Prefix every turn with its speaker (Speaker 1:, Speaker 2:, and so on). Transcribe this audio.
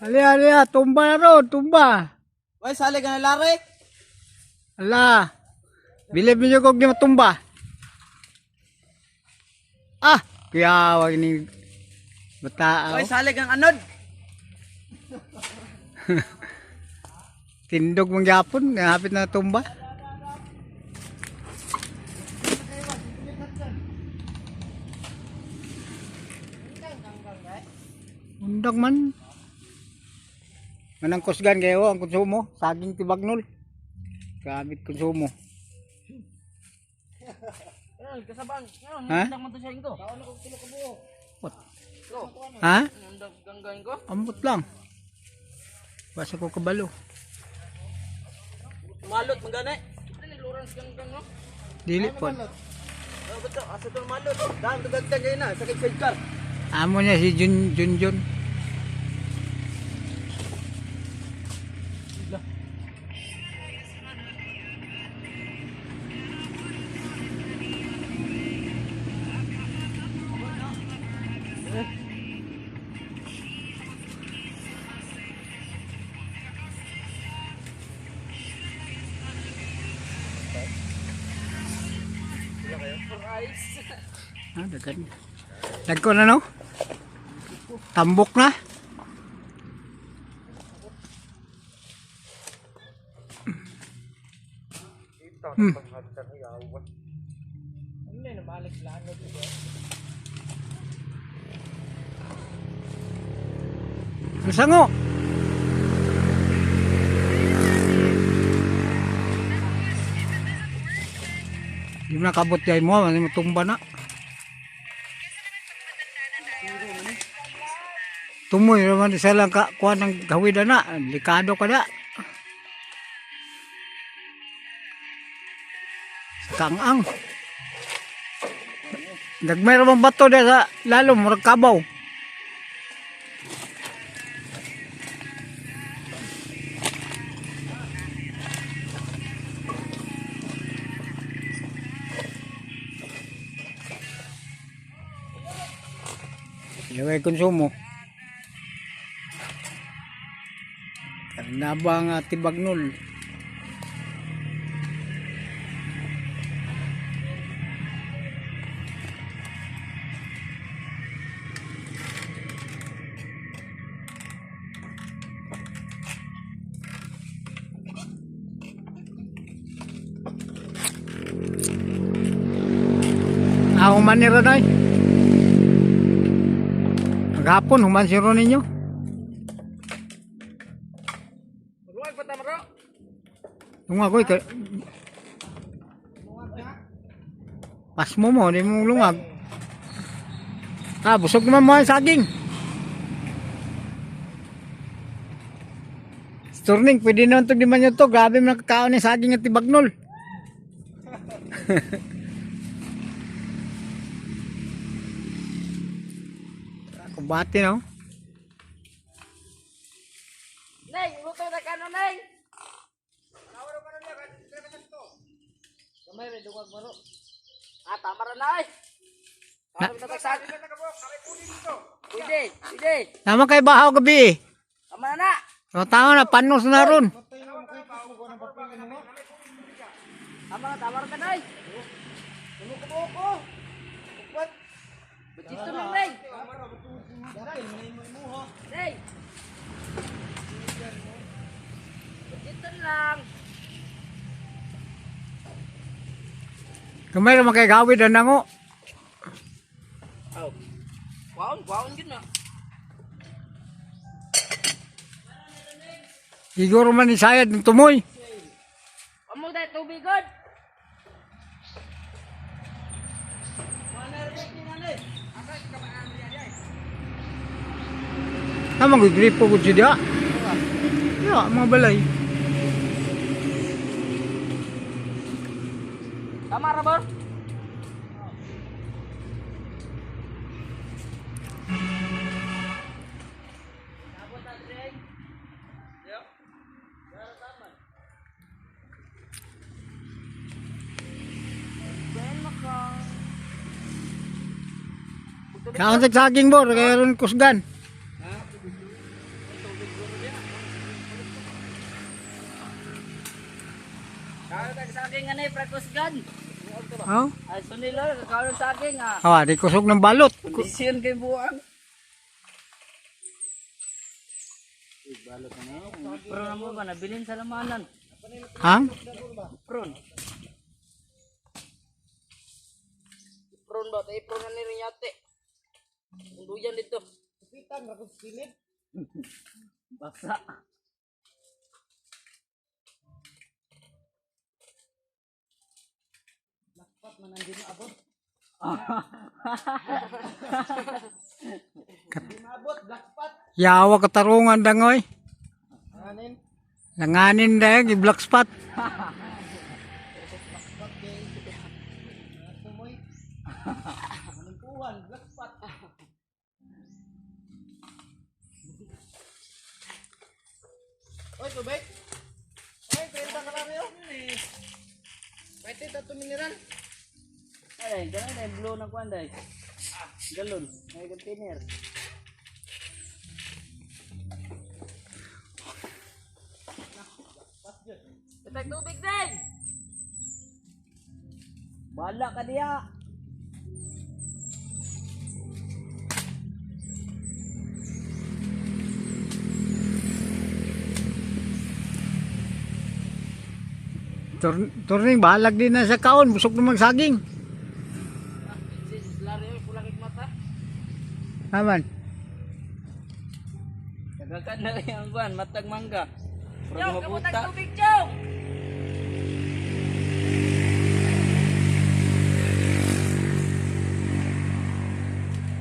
Speaker 1: Ali, ali, ah, tumba na ron, tumba.
Speaker 2: Way, sali ka na lari.
Speaker 1: Ala. Bilib ninyo kog di matumba. Ah, kuya, wag ni bata.
Speaker 2: Way, sali kang anod.
Speaker 1: Tindog mong gyapon, hapit na tumba. Undag man. Manang kusgan kayo ang konsumo, saging tibagnol. Gamit konsumo.
Speaker 2: Kasabang.
Speaker 1: Ha?
Speaker 2: Undag man to siya ko.
Speaker 1: What? Ha?
Speaker 2: Undag ganggain ko.
Speaker 1: Ambot lang. Basta ko kabalo.
Speaker 2: Malot magani. Lawrence ganggang no.
Speaker 1: Dili po.
Speaker 2: Oh, bato, asa to malot. Daan to gagtag kayo na, sakit sidecar.
Speaker 1: Amo niya si Jun Jun Jun. Ah, dagan. Dagko na no? Tambok na. Ang sango. Di mo nakabot dyan mo, ano mo tumba na. Tumoy naman isa lang ka, kuha ng gawid na, likado ka na. Kangang. Nagmayroon bang bato na sa lalo, murag kabaw. Yung ay konsumo. Karnaba nga tibagnol. Ah, human ni Ronoy. Maghapon, human si Ron ninyo.
Speaker 2: Ruwag pa tamaro.
Speaker 1: Lungag ko, kay... Pasmo mo, di mo lungag. Ah, busog naman mo ang saging. Turning, pwede naman ito, di man yun to. Grabe mo nakakaon ng saging at tibagnol. Kumbate no?
Speaker 2: Neng, luto na kano neng. Kamay rin duwag maro. Ah, tama ra na ay. Tama na tagsak. Pwede, pwede.
Speaker 1: Tama kay bahaw gabi eh.
Speaker 2: Tama na na.
Speaker 1: O, tama na, panos na ron.
Speaker 2: Tama na, tama ra ka nay. Tulo ka buhok ko. Dito lang neng. Neng. Dito lang.
Speaker 1: Kamay naman kay gawid ang nango.
Speaker 2: Oh. Waon, waon yun na.
Speaker 1: Siguro man ni sayad ng tumoy.
Speaker 2: Amo dahil tubig god.
Speaker 1: Tama ko gripo ko siya. Ya, mga balay.
Speaker 2: Tama ra bor.
Speaker 1: Kaon sa saging bor, kaya ron kusgan.
Speaker 2: na prakusgan.
Speaker 1: Oh?
Speaker 2: Ay sunilo kakaon sa akin ah.
Speaker 1: Awa, di kusog ng balot.
Speaker 2: Kondisyon kay buang. Uy, balot na niya. Pro na mo ba nabilin sa lamanan.
Speaker 1: Hang?
Speaker 2: Pron. Pron ba? Tayo pron na ni Rinyate. Unduyan dito.
Speaker 3: Pitan ra ko silid.
Speaker 2: Basa.
Speaker 3: Lakpat man ang di maabot. Di maabot, blackpat.
Speaker 1: Yawa katarungan dangoy.
Speaker 3: Anin?
Speaker 1: Langanin dahil, i-black spot.
Speaker 3: Blackpat kay sumoy. Manungkuhan, blackpat. Oy, tubig. Oy, 30 karami oh. Pwede tato mineral.
Speaker 2: Ay, ganun na yung blue na kuwan day. Galon. May container. Itag tubig din! Bala ka diya!
Speaker 1: Turning, bahalag din na sa kaon. Busog naman saging.
Speaker 2: Lari, pulang mata.
Speaker 1: Aman.
Speaker 2: Kagakan na rin ang kuwan, matag mangga. Yo, kabutag tubig, Chong!